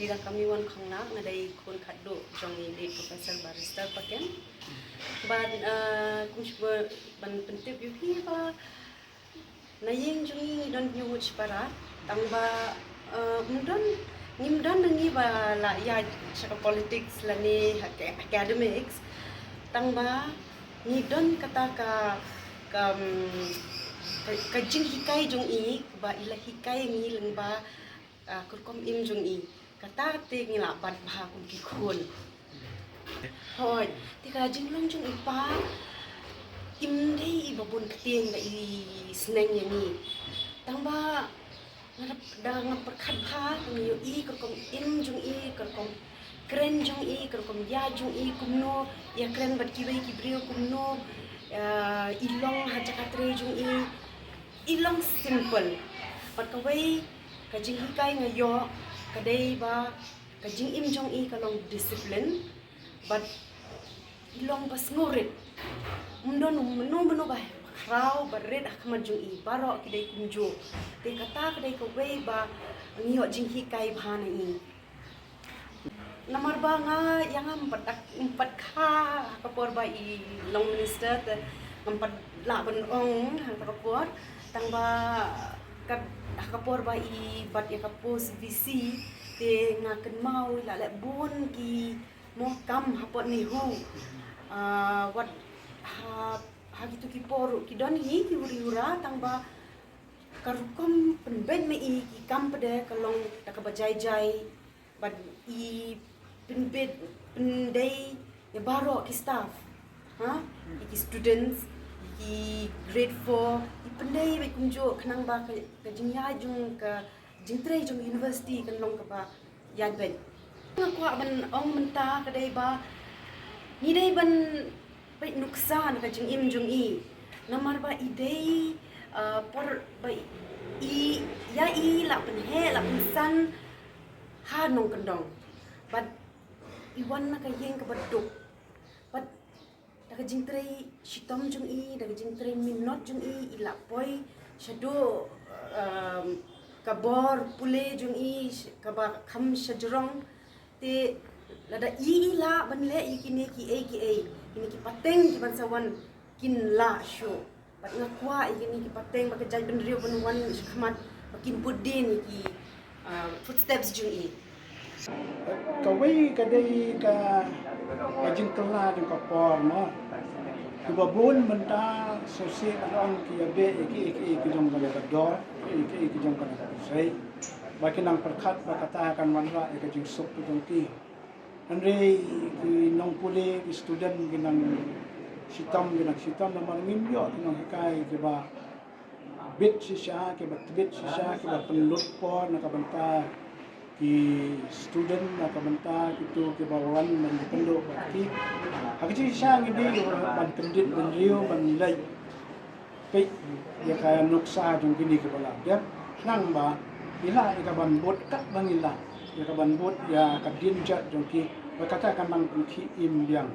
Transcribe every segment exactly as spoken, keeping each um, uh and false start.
Dei da ka Miwan Khongnak, nga dei khun khatduh jong i late Professor Barrister Paken. Bad, uh, kum shu ban pyntip ïa phi ba na ïing jong ngi ngi don hynñiew ngut shipara. Tang ba, uh, ym don, ngim don na ngi ba la ïa sha ka politics lane ha ka academics. Tang ba ngi don kata ka, ka, um, ka, ka jinghikai jong i ba i la hikai ngi lyngba, ah, ka rukom im jong i. Kata te ngi la bat bha kum ki khun. Hooid, te ka jinglong jong i pa im dei i ba bun ktien ba i sneng ïa ngi. Tang ba nga da, da nga pyrkhat bha, nga ïohi ka rukom im jong i, ka rukom kren jong i, ka rukom ïa jong i, kumno ïa kren bad kiwei ki briew, kumno, ah, i long ha jaka trei jong i. I long simple. Bad kawei ka jinghikai nga ïoh ka dei ba ka jingim jong i ka long discipline. Bad i long ba sngewrit. Ym don u mano mano ba khraw ba rit ha khmat jong i, baroh ki dei kumjuh. Te kata ka dei kawei ba ngi ïoh jinghikai bha na i. Namar ba nga, ïa nga ym pat dak, ym pat kha ha ka por ba i long minister, te ngam pat lah ban ong ha ka por. Tang ba ka, ha ka por ba i bat ïa ka post VC, te nga kynmaw i la leh bun ki mo kam hapoh NEHU. Ah, wat ha, ha kitu ki por ruh ki don hi ki huri hura, tang ba ka rukom pynbeit ma i ki kam pat de ka long da kaba jai jai. Bad i pynbeit pyndei ïa baroh ki staff, ha, ïa ki students, ïa ki grade four, i pyndei bad kumjuh khnang ba ka, ka jingïaid jong ka jingtrei jong university kan long kaba ïaid beit. Nga kwah ban ong mynta ka dei ba ngi dei ban peit nuksa na ka jingim jong i. Namar ba i dei, ah, por ba i, ïa i la pynheh la pynsan ha nongkyndong. Bad i wan na ka ïing kaba duk. Bad da ka jingtrei shitom jong i, da ka jingtrei minot jong i, i la poi shaduh, um, ka bor pule jong i, sh-, kaba kham shajrong. Te lada i, i lah ban leh ïa kine kiei kiei, kine ki pateng kiban sa wan kin lah shuh. Bad nga kwah ïa kine ki pateng ba ka jaitbynriew ban wan shakhmat ba kin bud dien ïa ki, ah, footsteps jong i. Kawei ka dei ka, ka jingkylla jong ka por mo. Kiba bun mynta sngewsih ban ong ki ïa beh ïa kiei kiei ki jong ka la ka dor, kiei kiei ki jong ka la ka pyrshah. Ba ki nang pyrkhat ba kata kan wanrah ïa ka jingsuk ka jong ki. Hynrei ki nongpule, ki student ki nang shitom, ki nang shitom namar ngim ïoh ki nonghikai kiba bit shisha, kiba tbit shisha, kiba pynlut por na ka bynta ki student, na ka bynta kitu kiba wan ban ïakynduh bad ki. Ha ka jingshisha ngi dei ban kyndit bynriew ban leit peit ïa ka nuksa jong kine kiba la dep, khnang ba ngi lah ïa ka ban bud katba ngi lah, ïa ka ban bud ïa ka dienjat jong ki, ba kata kan nang pynkhih im biang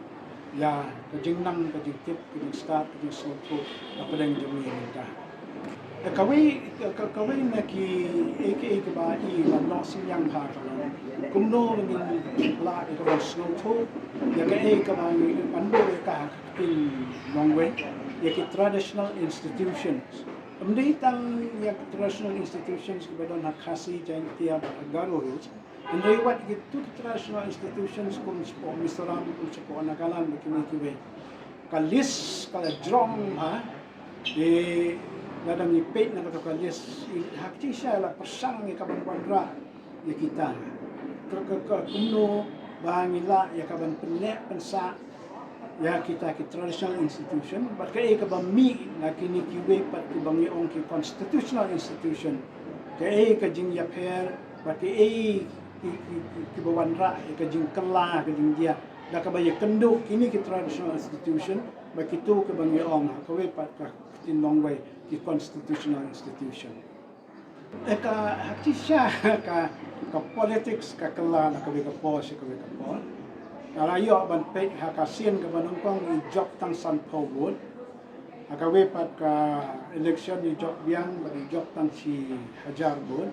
ïa ka jingnang, ka jingtip, ka jingstad, ka jingsngewthuh hapdeng jong ngi mynta. Kawei, ka, kawei na kiei kiei kiba i la noh synñiang bha ka long kumno ngin lah ïa ka ban sngewthuh ïa kaei kaba ngi pynbor ïa ka ha ka ktien Nongwei, ïa ki traditional institutions. Ym dei tang ïa ki traditional institutions kiba don ha Khasi, Jaintia bad ha Garo Hills. Hynrei wat kitu ki traditional institutions kum shapoh Mizoram, kum shapoh Nagaland bad kine kiwei. Ka list ka la jrong ha, te lada ngi peit na kata ka list, ha ka jingshisha la pyrshang ïa ka ban wanrah ïa kita. Ka, ka, ka kumno ba ngi lah ïa ka ban pynneh pynsah ïa kita ki traditional institution, bad kaei kaba mih na kine kiwei pat kiba ngi ong ki constitutional institution. Kaei ka jingïapher, bad kaei ki, ki, ki, kiba wanrah ïa ka jingkylla, ka jingjia da kaba ïakynduh kine ki traditional institution bad kitu kiba ngi ong ha kawei pat ka ktien Nongwei ki constitutional institution. Eh, ka, ha ka jingshisha ka, ka politics ka kylla na kawei ka por sha kawei ka por. Nga la ïoh ban peit ha ka sien kaba nyngkong i jop tang sanphew vote. Ha kawei pat ka election i jop biang bad i jop tang shi hajar vote.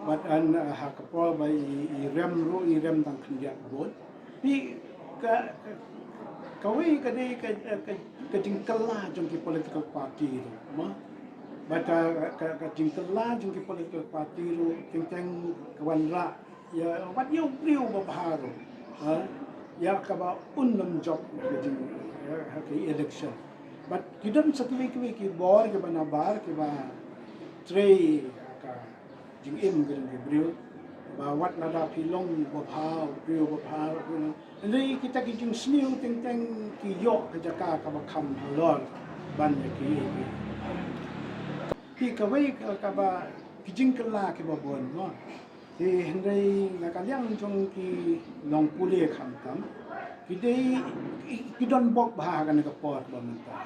Bad, uh, ha ka por ba i, i rem ruh, i rem tang khyndiat vote. Phi ka, ka, kawei ka dei ka, ka, ka jingkylla jong ki political party ruh, mo. Bad ka, ka, ka jingkylla jong ki political party ruh, teng teng ka wanrah ïa, wat ïa u briew ba bha ruh, ha, ïa kaba un ym jop ha ka jing, ha ka election. Bad ki don sa kiwei kiwei ki bor kiba nabar kiba trei ha ka jingim ka jong ki briew, ba wat lada phi long ba bha, u briew ba bha ruh, hynrei kita ki jingsniew teng teng ki ïoh ka jaka kaba kham halor ban ïa ki, ki, kawei ka, kaba ki jingkylla kiba bun, mo. Te hynrei na ka liang jong ki nongpule khamtam, ki dei, ki, ki don bok bha ha kane ka por ba mynta.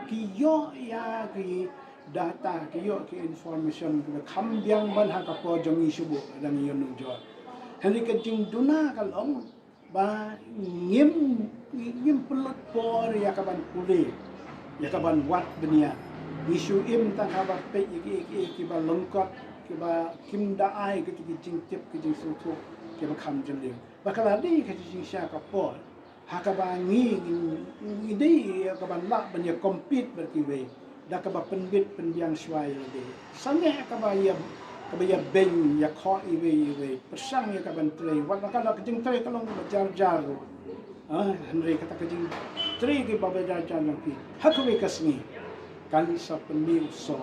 Ki ïoh ïa ki data, ki ïoh ki information kiba kham biang ban ha ka por jong ngi shuh ba dang ïoh nujor. Hynrei ka jingduna ka long ba ngim, ngim pynlut por ïa ka ban pule, ïa ka ban wad bniah. Ngi shu im tang haba peit ïa ki, ki, kiba lyngkot, kiba kim da ai kito ki jingtip, ki jingsngewthuh kiba kham jylliew. Ba ka la dei ka jingshisha ka por ha kaba ngi, ngi, ngi dei ïa ka ban lah ban ïa compete bad kiwei da kaba pynbit pynbiang shuwa ïa lade. Sangeh kaba ïa, kaba ïa beiñ ïa khoh iwei iwei, pyrshang ïa ka ban trei, wat la ka la ka jingtrei ka long kaba jar jar ruh. Ah, hynrei kata ka jingtrei kaba jar jar jong phi ha kawei ka sngi kan sa pynmih u soh.